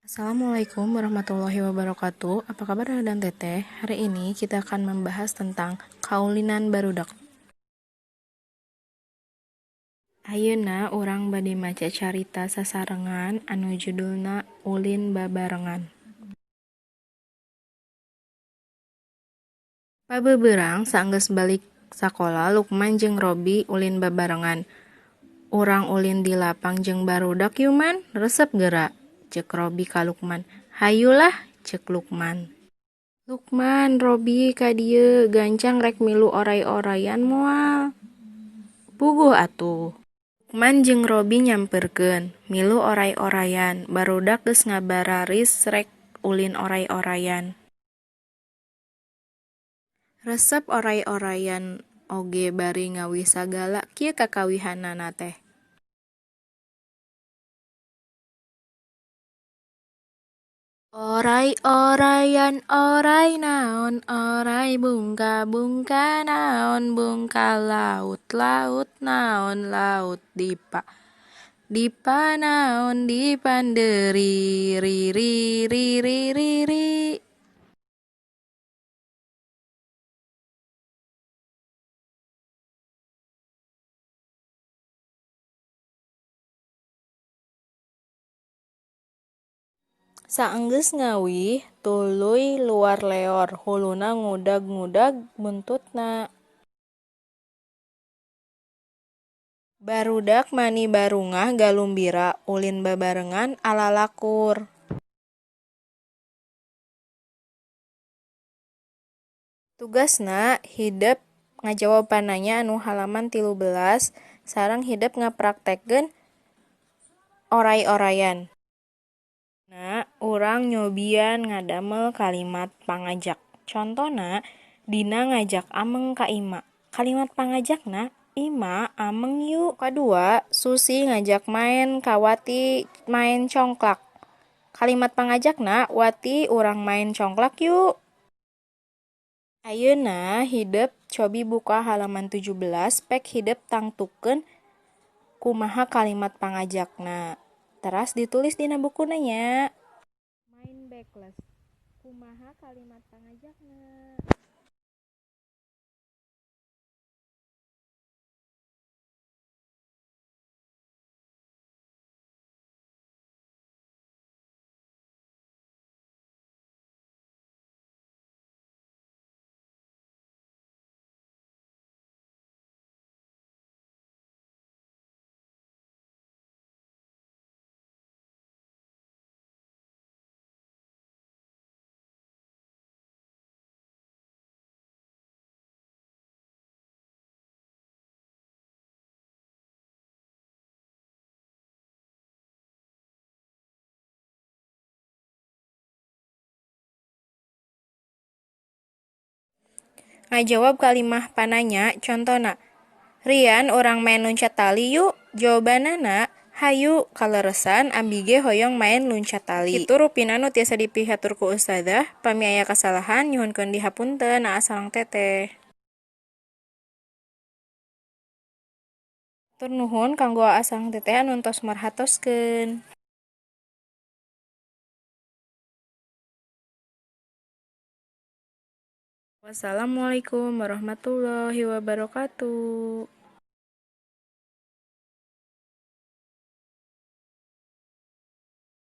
Assalamualaikum warahmatullahi wabarakatuh. Apa kabar dan Teteh? Hari ini kita akan membahas tentang kaulinan barudak. Ayeuna urang bade maca carita sasarengan anu judulna Ulin Babarengan. Pabeubeurang saenggeus balik sakola Lukman jeung Robi ulin babarengan. "Urang ulin di lapang jeung barudak yu Man, resep geura?" ceuk Robi ka Lukman. "Hayu lah," ceuk Lukman. "Lukman, Robi ka dieu gancang rek milu oray-orayan moal?" "Puguh atuh." Lukman jeung Robi nyamperkeun, milu oray-orayan, barudak geus ngabararis rek ulin oray-orayan. Resep oray-orayan oge bari ngawih sagala kieu kakawihanana teh. Oray-orayan oray naon oray bungka bungka naon bungka laut laut naon laut dipa dipa naon dipanderi ri ri ri ri ri ri. Saenggeus ngawih tuluy luar-leor huluna ngudag-ngudag buntutna. Barudak mani barungah galumbira ulin babarengan alalakur. Tugasna hidep ngajawab pananya anu halaman 13 sareng hidep ngapraktekkeun oray-orayan. Ayeuna urang nyobian ngadamel kalimat pangajak. Contona Dina ngajak Ameng ka Ima. Kalimat pangajakna, "Ima, ameng yu." Kadua, Susi ngajak maen ka Wati maen congklak. Kalimat pangajakna, "Wati, urang maen congklak yu." Ayeuna hidep cobi buka halaman 17 pek hidep tangtukeun kumaha kalimat pangajakna. Teras ditulis dina bukuna nya. Main bekles. Kumaha kalimat pangajakna? Ngajawab kalimah pananya contona, "Rian urang maen luncat tali yu?" Jawabanana, "Hayu, kaleresan abi ge hoyong maen luncat tali." Kitu rupina nu tiasa dipihatur ku ustadzah, pami aya kasalahan nyuhunkeun dihapunten. Aa sareng Teteh. Hatur nuhun kanggo Aa sareng Teteh anu tos merhatoskeun. Wassalamualaikum warahmatullahi wabarakatuh.